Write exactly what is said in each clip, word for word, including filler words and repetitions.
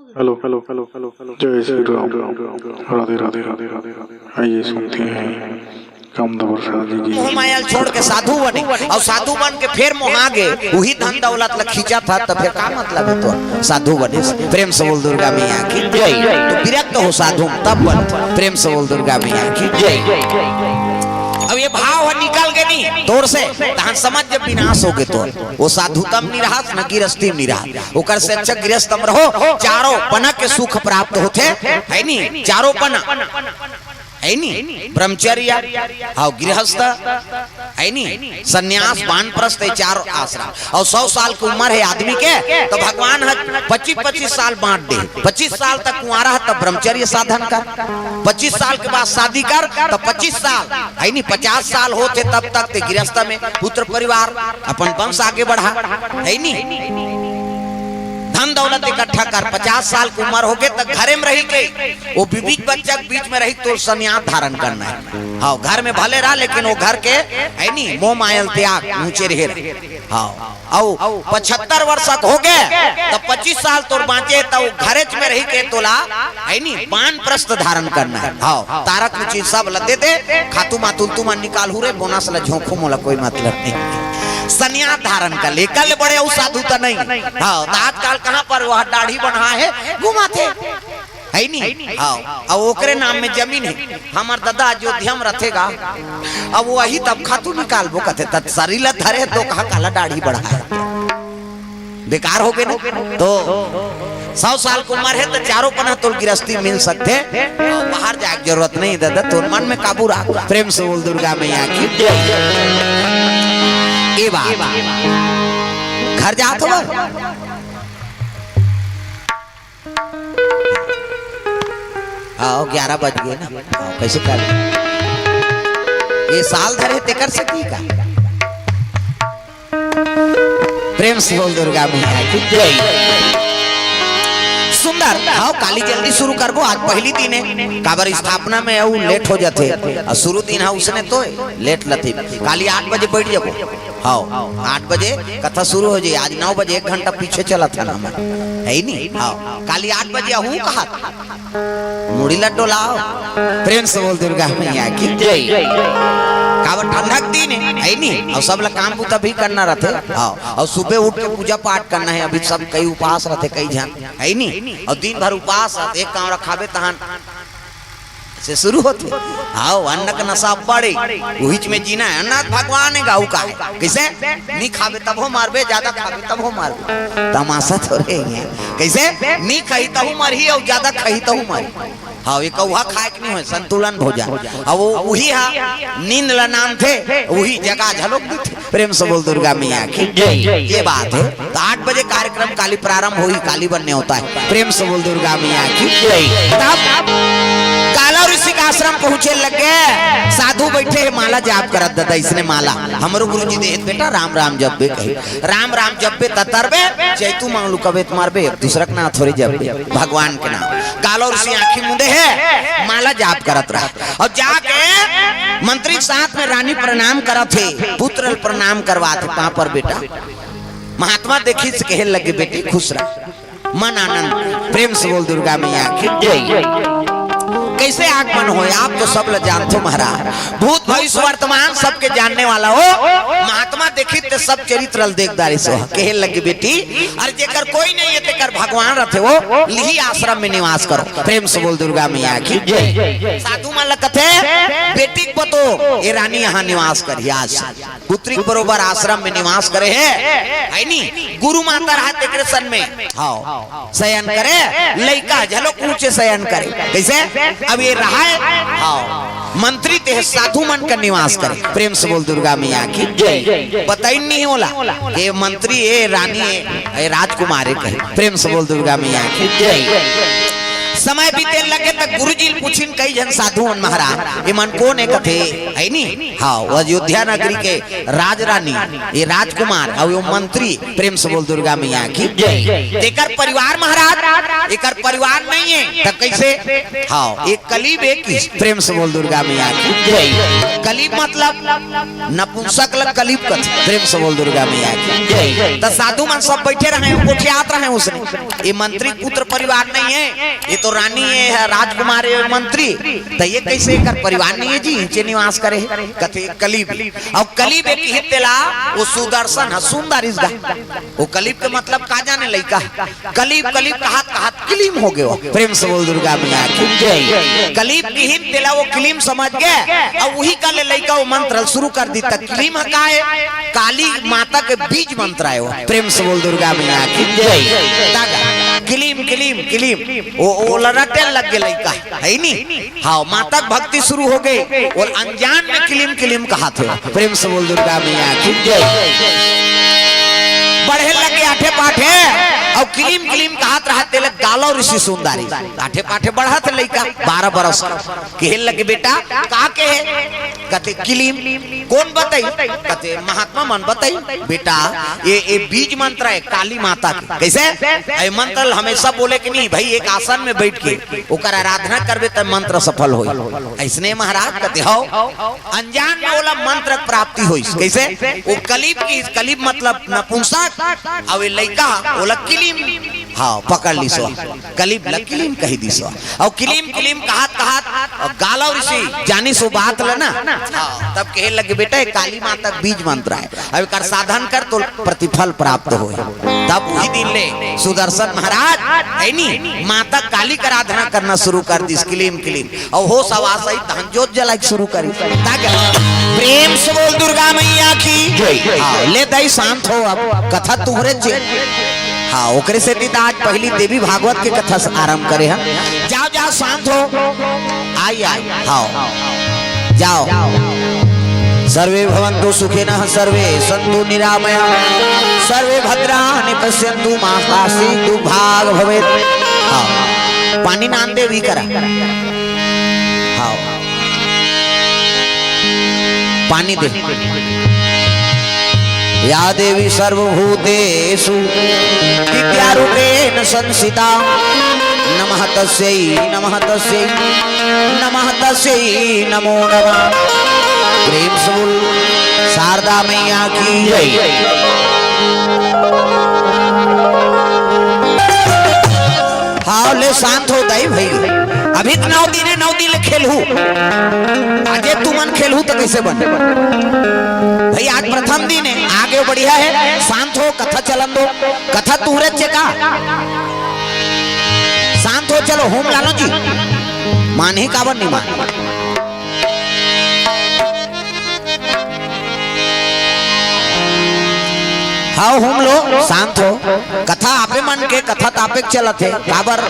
Hello, hello, hello, hello, hello. जय श्री राम, राम, राम, राम। राधे, राधे, राधे, राधे, राधे। आइए सुनते हैं कामदेव प्रसाद जी की। मोह माया छोड़ के साधु बने, अउ साधु बन के फेर मोहा गे, उही धन दौलत ला खींचत हे, त फेर का मतलब हे तो साधु बने से? प्रेम से बोल दुर्गा मैया की जय। तो विरक्त हो साधु म, तब बन। प्रेम से बोल दुर्गा मैया की जय। अब ये भाव ह निकल गे नी तोर से, तहन समझ जब विनाश हो गे तो। वो साधुता म नी रहस, न गिरस्ती म नी रहस। ओकर से अच्छा गृहस्थ म रहो, चारों पना के सुख प्राप्त होथे, है नी? चारों पना, है नी? ब्रह्मचर्य, हाँ, गृहस्थ, है नी? संन्यास, वानप्रस्थ, ये चार आश्रम। अउ सौ साल के उमर हे आदमी के, त भगवान ह पच्चीस पच्चीस साल बांट दे। पच्चीस साल तक कुंवारा ह, तब ब्रह्मचर्य साधन कर। पच्चीस साल के बाद शादी कर, त पच्चीस साल, है नी, पचास साल होथे तब तक ते गृहस्थ में पुत्र परिवार, अपन वंश आगे बढ़ा, है नी? धन दौलत इकट्ठा कर, पचास साल के उमर होगे त घरे में रही के, वो बीबी बच्चा के बीच में रही, तोर संन्यास धारण करना हे। हाँ, घर में भले रह, लेकिन वो घर के, है नी, मोह माया ल त्याग, ऊंचे रहे रह। हाँ, अउ पचहत्तर वर्ष के होगे, त पच्चीस साल तोर बांचे, त वो घरेच में रही के तोला, है नी, वानप्रस्थ धारण करना हे। हाँ, तारक उचित सब ल दे दे, खातू मातुल तुमन निकालहू रे, बोनस ल झोंकहू, मोला कोई मतलब नहीं। संन्यास धारण कर ले, कर ले बड़े, अउ साधु त नहीं। हाँ, त आजकल कहाँ पर वो दाढ़ी बढ़ाए हे, घुमाथे। है नी? हाँ, अउ ओकरे नाम में जमीन हे। हमर ददा अयोध्या में रथे गा, अब वही तब खातू निकालबो कथे, त शरीर ल धरे हे, त कहाँ काला दाढ़ी बढ़ाए? बेकार होगे ना। तो सौ साल के उमर हे, त चारों पना तोल गिरस्ती मिल सकथे, बाहर जाए के जरूरत नहीं ददा, तोर मन में काबू रख। प्रेम से बोल दुर्गा मैया की जय। ये बात। घर जात हो? हाँ, ग्यारह बज गे ना। हाँ, कैसे कर? ये साल धरे तेकर से की का? प्रेम से बोल दुर्गा मैया की जय। सुंदर, हाँ, काली जल्दी शुरू करबो, आज पहली दिन हे, काबर स्थापना में अउ लेट हो जाथे, अउ शुरू दिन हे उसने तो लेट लथे। काली आठ बजे बैठ जाबो। हाँ, आठ बजे कथा शुरू हो जाए, आज नौ बजे एक घंटा पीछे चलत हे ना हमर, है नी? हाँ, काली आठ बजे आहू कहा, मुड़ी ला डोलाओ। प्रेम से बोल दुर्गा मैया की जय। काबर ठंडा के दिन हे, है नी? अउ सब ला काम बूता भी करना रथे। हाँ, अउ सुबह उठ के पूजा पाठ करना हे, अभी सब कई उपास रथे, कई झन, है नी? अउ दिन भर उपास रथे, एक काम रखाबे तहन से शुरू होथे। हाँ, अन्न के नशा बड़े, उहिच में जीना हे। अन्न भगवान हे, गाऊ का हे। कैसे? नी खाबे तभो मारबे, ज्यादा खाबे तभो मारबे। तमाशा थोरे हे। कैसे? नी खाही तहू मरही, अउ ज्यादा खाही तहू मरही। हाँ, ये कौहा खाए के नहीं होय, संतुलन भोजन। अब वो उही हा, नींद ला नाम थे, उही जगा झलोक देथे। प्रेम से बोल दुर्गा मैया की जय। ये बात हे। त आठ बजे कार्यक्रम काली प्रारंभ होही, काली बनने होता है। प्रेम से बोल दुर्गा मैया की जय। तब काला ऋषि के आश्रम पहुंचे लगे, साधु बैठे हे, माला जाप करत, ददा, इसने माला। हमरो गुरुजी देत बेटा, राम राम जपबे कही। राम राम जपबे त तरबे, जैतू मांगलू कबे त मारबे, दूसरा के ना थोड़े जपबे, भगवान के नाम। काला ऋषि आंखी मुंदे हे, माला जाप करत रहा। अउ जाके मंत्री के साथ में रानी प्रणाम करत हे, पुत्र ल प्रणाम करवात हे, पाँव पर बेटा। महात्मा देखिस त कहे लगे, बेटी खुश रह, मन आनंद। प्रेम से बोल दुर्गा मैया की जय। कैसे आगमन होय, आप तो सब ल जानथो महाराज, भूत भविष्य वर्तमान सबके जानने वाला हो। महात्मा देखिस त सब चरित्र ल देख डारिस हो, कहे लगे, बेटी, अरे जेकर कोई नहीं हे, तेकर भगवान रथे हो, लिही आश्रम में निवास करो। प्रेम से बोल दुर्गा मैया की जय। साधु मन ल कथे, बेटी के पतो, ये रानी यहाँ निवास करिही आज। पुत्री के बरोबर आश्रम में निवास करे हे, है नी? गुरु माता रहा तेकरे सन में। हाँ, शयन करे, लइका झलोक ऊंचे शयन करे। कैसे? अब ये रहा हे, हाँ, मंत्री ते साधु मन का निवास करे। प्रेम से बोल दुर्गा मैया की जय। बताइन नहीं होला, ये मंत्री, ये रानी, ये राजकुमार हे कहे। प्रेम से बोल दुर्गा मैया की जय। समय बीते लगे त गुरुजी ल पूछिन कई झन साधु मन, महाराज, ये मन कोन हे? कथे, है नी? हाँ, वो अयोध्या नगरी के राज रानी, ये राजकुमार, अउ ये मंत्री, प्रेम से बोल दुर्गा मैया की जय। तेकर परिवार महाराज, एकर परिवार नहीं है, तब कैसे? हाँ, एक कलीब एक ही, प्रेम से बोल दुर्गा मैया की जय। कलीब मतलब नपुंसक ल कलीब कथे, प्रेम से बोल दुर्गा मैया की जय। त साधु मन सब बैठे रहे, गोठियात रहे उसने। ये मंत्री पुत्र परिवार नहीं है, ये तो रानी है, राजकुमार है, मंत्री। त ये कैसे एकर परिवार नहीं है जी, इचे निवास करे है? कथे कलीब। अउ कलीब एक ही तेला, वो सुदर्शन है, सुंदर इसका। वो कलीब के मतलब का जाने लइका। कलीब, कलीब कहत, कहत किलीम हो गयो। प्रेम से बोल दुर्गा मैया की जय। कलीब किहिन तेला वो किलीम समझ गए, अउ वही का ले लइका वो मंत्र शुरू कर दी। त किलीम ह का है? काली माता के बीज मंत्र आयो। प्रेम से बोल दुर्गा मैया की जय। तागा, किलीम, किलीम, किलीम, वो, वो लरटे लग गए लइका, है नी? हाँ, माता के भक्ति शुरू हो गई। और अनजान में किलीम किलीम कहत हे। प्रेम से बोल दुर्गा मैया की जय। बढ़े लगे आठे पाठे, अउ किलीम किलीम कहत रहा तेले गालो ऋषि सुंदरी। आठे पाठे बढ़त लइका बारह बरस का। कहे लगे, "बेटा, का कहे?" कथे, "किलीम।" "कौन बताई?" कथे, "महात्मा मन बताई।" "बेटा, ये, ये बीज मंत्र है काली माता के।" "कैसे?" "ये मंत्र हमेशा बोले कि नहीं भाई, एक आसन में बैठ के ओकर आराधना करबे त मंत्र सफल होई।" "ऐसने महाराज?" कथे, "हो।" अनजान में ओला मंत्र प्राप्ति होइस। कैसे? वो कलीब की, कलीब मतलब नपुंसक, अउ ये लइका ओला किलीम, हाँ, पकड़ लीस। कलीब ल किलीम कहि दीस। अउ किलीम, किलीम कहत, कहत, अउ गालो ऋषि जानिस वो बात ल ना। हाँ, तब कहे लगे, "बेटा, ये काली माता के बीज मंत्र है, अब एकर साधन कर तो प्रतिफल प्राप्त होए।" तब वही दिन ले सुदर्शन महाराज, है नी, माता काली के आराधना करना शुरू कर दीस, किलीम, किलीम। अउ होश हवास आई, तहन जोत जलाए के शुरू करी। ताकि प्रेम से बोल दुर्गा मैया की जय। हाँ, ले दाई शांत हो, अब कथा तुहरे चे। हाँ, ओकरे सेती त आज पहली देवी भागवत के कथा से आरंभ करे हम। जाओ, जाओ, शांत हो। आई, आई, हाँ, जाओ। सर्वे भवन्तु सुखिनः, सर्वे सन्तु निरामया, सर्वे भद्राणि पश्यन्तु, मा काचित् दुर्भाग् भवेत्। हाँ, पानी नान देवी करा। हाँ। पानी दे। या देवी सर्वभूतेषु विद्यारूपेण संस्थिता। नमः तस्यै, नमः तस्यै, नमः तस्यै, नमो नमः। प्रेम से बोल शारदा मैया की जय। हाँ, ले शांत हो दाई भाई। अभी त नौ दिन हे, नौ दिन ले खेलहू। आजे तुमन खेलहू त कैसे बन? भाई, आज प्रथम दिन हे, आगे बढ़िया हे, शांत हो, कथा चलन दो। कथा तुहरे चे का? शांत हो, चलो होम लानो जी। मानही काबर नहीं मान। हाँ, होम लो, शांत हो। कथा आपे मन के, कथा त आपे के चलत हे। काबर?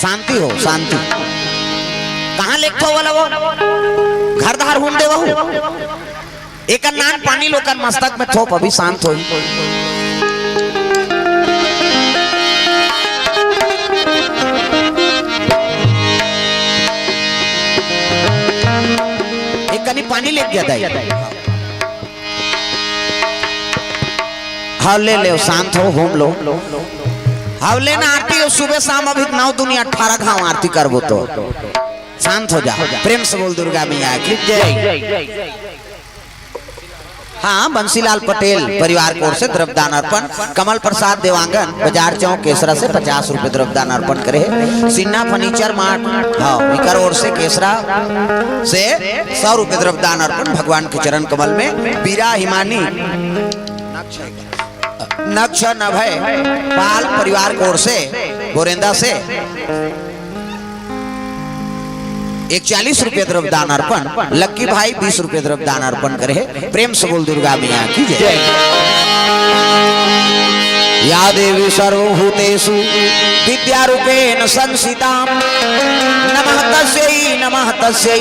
शांति हो, शांति। कहाँ लेखथो वाला वो? घर धार होम देवहू। एक नान पानी लो कर मस्तक में थोप, अभी शांत होई। एक कनी पानी लेके जाता है। हाँ, ले ले, शांत हो, होम लो। हाँ, ले ना आरती हो, सुबह शाम अभी नौ दुनिया अठारह घाव आरती करबो तो शांत हो जा। प्रेम से बोल दुर्गा मैया की जय। हाँ, बंसीलाल पटेल परिवार की ओर से द्रव्यदान अर्पण, कमल प्रसाद देवांगन बाजार चौक केसरा से पचास रुपए द्रव्यदान अर्पण करे हे। सिन्हा फर्नीचर मार्ट, हाँ, इकर ओर से केसरा से सौ रुपए द्रव्यदान अर्पण भगवान के चरण कमल में। बीरा हिमानी नक्ष नभय पाल परिवार की ओर से गोरेंदा से एक चालीस रुपये द्रव्यदान अर्पण, लक्की भाई बीस रुपये द्रव्यदान अर्पण करे हे। प्रेम से बोल दुर्गा मैया की जय। जय। या देवी सर्वभूतेषु विद्यारूपेण संस्थिता। नमः तस्यै, नमः तस्यै,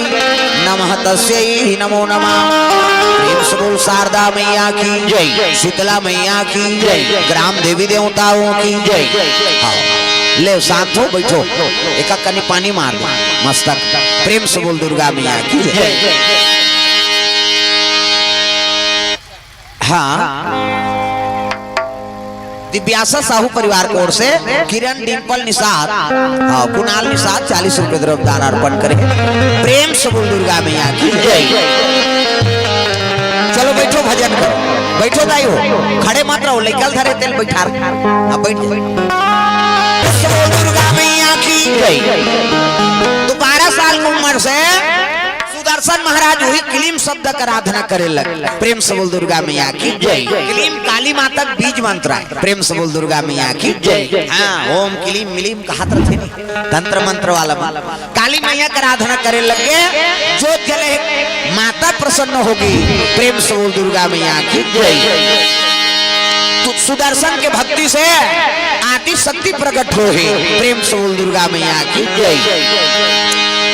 नमः तस्यै, नमो नमः। प्रेम से बोल शारदा मैया की जय। शीतला मैया की जय। ग्राम देवी देवताओं की जय। हाँ। ले शांत हो, बैठो, एक कनी पानी मार दो मस्तक। प्रेम से बोल दुर्गा मैया की जय। जय। हाँ, दिव्याशा साहू परिवार की ओर से किरण डिंपल निषाद, हाँ, कुणाल निषाद चालीस रुपए द्रव्य दान अर्पण करे। प्रेम से बोल दुर्गा मैया की जय। चलो बैठो, भजन करो, बैठो दाई हो, खड़े मत रहो, लइका ल धरे तेल बैठा रहे। हाँ, बैठ जाओ। प्रेम से बोल दुर्गा मैया की जय। तो बारह साल की उम्र से सुदर्शन महाराज वही क्लीम शब्द का आराधना करे लग। प्रेम से बोल दुर्गा मैया की जय। क्लीम काली माता का बीज मंत्र है। प्रेम से बोल दुर्गा मैया की जय। हाँ, ओम क्लीम मिलीम कहत रथे नी, तंत्र मंत्र वाला मन। काली मैया का आराधना करे लग गए, जो जले माता प्रसन्न होगी। प्रेम से बोल दुर्गा मैया की जय। तो सुदर्शन के भक्ति से आदि शक्ति प्रकट होहे। प्रेम से बोल दुर्गा मैया की जय।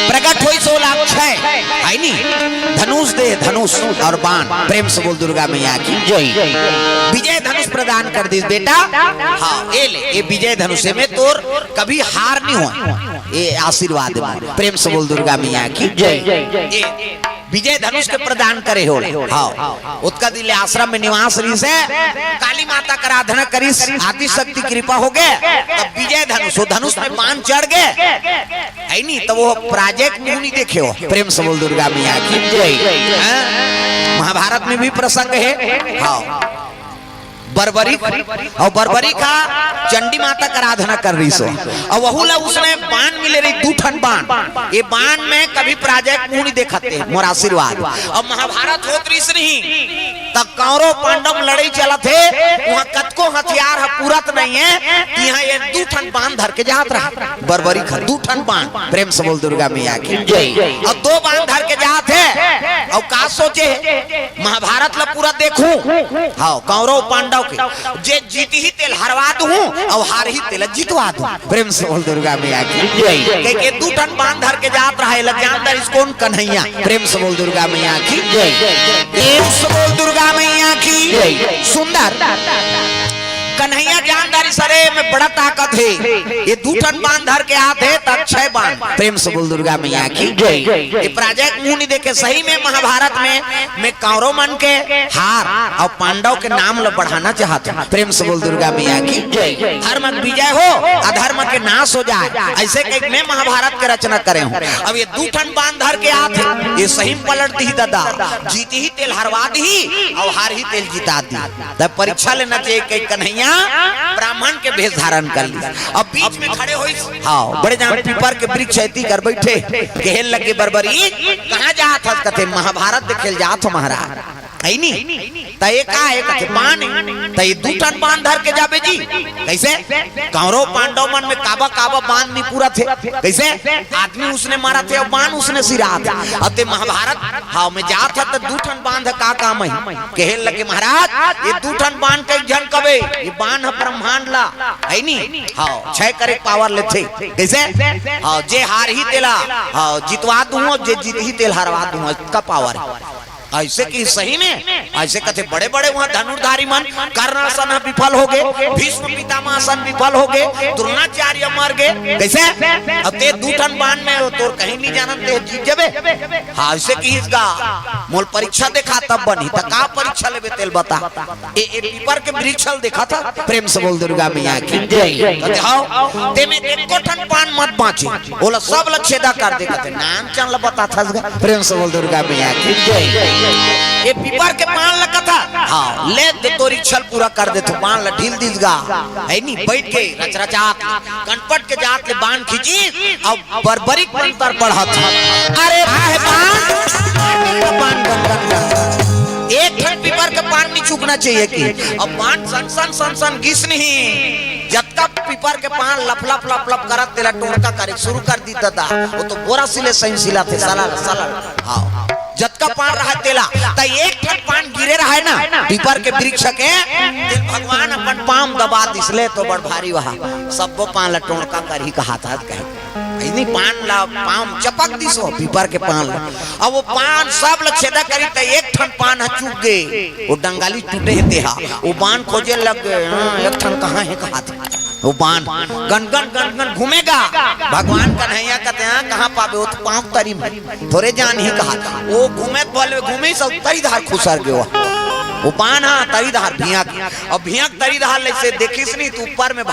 प्रकट होइस ओला अक्षय, है नी, धनुष दे, धनुष और बाण। प्रेम से बोल दुर्गा मैया की जय। विजय धनुष प्रदान कर दिस बेटा। हाँ, ये ले, ये विजय धनुष में तोर कभी हार नहीं हो, ये आशीर्वाद है। प्रेम से बोल दुर्गा मैया की जय। ये विजय धनुष के प्रदान करे हो। हाँ, ओतका दिन ले आश्रम में निवास रहिस हे, काली माता का आराधना करिस, आदि शक्ति कृपा हो गए, तब विजय धनुष, वो धनुष में बाण चढ़ गए, है नी, तो वो पराजय के मुंह नहीं देखे हो। प्रेम से बोल दुर्गा मैया की जय। हाँ? महाभारत में भी प्रसंग है। हाँ, बर्बरीक, और बर्बरीक हा चंडी माता का आराधना कर रहिस हो, और वहू ला उसने बाण मिले रहिस, दू ठन बाण। ये बाण में कभी पराजय के मुंह नहीं देखत हे, मोर आशीर्वाद। और महाभारत होत रहिस नहीं, तब कौरव पांडव लड़ाई चलत हे, वहां कतको हथियार ह पूरत नहीं है, यहाँ ये दू ठन बाण धर के जात रहा, बर्बरीक हा दू ठन बाण। प्रेम से बोल दुर्गा मैया की जय। और दो बाण धर के जात हे, और का सोचे हे, महाभारत ला पूरा देखूं, हाँ, कौरव पांडव के, जे जीतही तेला हरवा दूं और हारही तेला जितवा दूं। प्रेम से बोल दुर्गा मैया की जय। कह के दू ठन बाण धर के जात रहा है, लग जानता इस कौन? कन्हैया। प्रेम से बोल दुर्गा मैया की जय। प्रेम से बोल दुर्गा मैया की जय। सुंदर कन्हैया जानदारी सरे में बड़ा ताकत है। ये दू ठन बाण धर के आत हे, त अक्षय बाण। प्रेम से बोल दुर्गा मैया की जय। ये पराजय के मुंह नहीं देखे। सही में महाभारत में, में कौरव मन के हार और पांडव के नाम ला बढ़ाना चाहत हे। प्रेम से बोल दुर्गा मैया की जय। धर्म के विजय हो, अधर्म के नाश हो जाए, ऐसे कह के मैं महाभारत के रचना करे हूँ। अब ये दू ठन बाण धर के आत हे, ये सही में पलट दिही दादा, जीतही तेला हरवा दिही और हारही तेला जिता दिही। तब परीक्षा लेना चाहिए कि कन्हैया ब्राह्मण के भेष धारण कर ली। अब बीच में खड़े होइस, हाँ, बड़े जान पीपर के वृक्ष एती कर बैठे, कहे लगे बर्बरीक, कहाँ जात हस? कथे महाभारत देखे ल जात हो महाराज, है नी? त ये का है? कथे बाण है। त ये दू ठन बाण धर के जाबे जी। कैसे? कौरव पांडव मन में काबा काबा बाण नहीं पूरत हे। कैसे? आदमी उसने मारत हे और बाण उसने सिरात हे। अब ते महाभारत, हाँ, में जात हे त दू ठन बाण धर का काम है? कहे लगे महाराज, ये दू ठन बाण कई झन कबे, ये बाण ह ब्रह्मांड ला, है नी? हाँ, क्षय करे के पावर लेथे। कैसे? हाँ, जे हारही तेला, हाँ, जितवा दूं, जे जीतही तेला हरवा दूं, इसका पावर है। ऐसे कि सही में, ऐसे कथे बड़े बड़े वहां धनुर्धारी मन, कर्ण असन ह विफल हो गए, भीष्म पितामह असन विफल हो गए, द्रोणाचार्य मर गए। कैसे? अब ते दू ठन बाण में तोर कहीं नहीं जानन, ते जीत जबे। हाँ, ऐसे कि इसका मोल परीक्षा देखा तब बनी, त का परीक्षा लेबे तेला बता। ए, ए पीपर के वृक्ष ल देखा था, प्रेम से बोल दुर्गा मैया की जय। कथे, हाँ, ते में एको ठन पान मत बांचे, ओला सब ल छेदा कर दे। कथे, नाम चन ल बता था, प्रेम से बोल दुर्गा मैया की जय। ए पीपर के पान ल कथा, हाँ, ले दे तोर इच्छा ल पूरा कर दे, तो पान ल ढील दीस गा, है नी, बैठ के रचरचात, कनपट के जात ले बाण खींची, अब बर्बरीक मंत्र पढ़त हे। अरे भाई बाण, बाण, बाण, बाण, बाण। एक ठन पीपर के पान नहीं चूकना चाहिए कि अब बाण सन सन सन सन गिस नहीं। जतका पीपर के पान लप लप लप लप करत तेला टोड़का करे शुरू कर दी दादा। वो तो बोरा सिले सही सिला थे, सला सला। हाँ, जतका पान रहा तेला, त एक ठन पान गिरे रहा है ना पीपर के वृक्ष के, ते भगवान अपन पाम दबा दिस ले तो बड़ भारी वहा। सब्बो पान ला टोड़का करही कहा था कहे। इतनी पान ला पाम चपक दिस हो, पीपर के पान ला। अब वो पान सब ला छेदा करी त एक ठन पान ह चूक गे, वो डंगाली टूटे हे तेहा। वो बाण खोजे लग गे, हाँ, एक ठन कहाँ हे कहा था। वो बाण गन गन गन गन घूमेगा। भगवान कन्हैया कहते हैं, कहाँ पाबे? वो तो पाँव तरी में, थोरे जान ही कहा था। वो घूमे तो बोले, घूमे सब तरी धार खुसर गयो। वो पान हा तरी डहर भियक, अउ भियक तरी डहर ले से देखिस नहीं त ऊपर में भग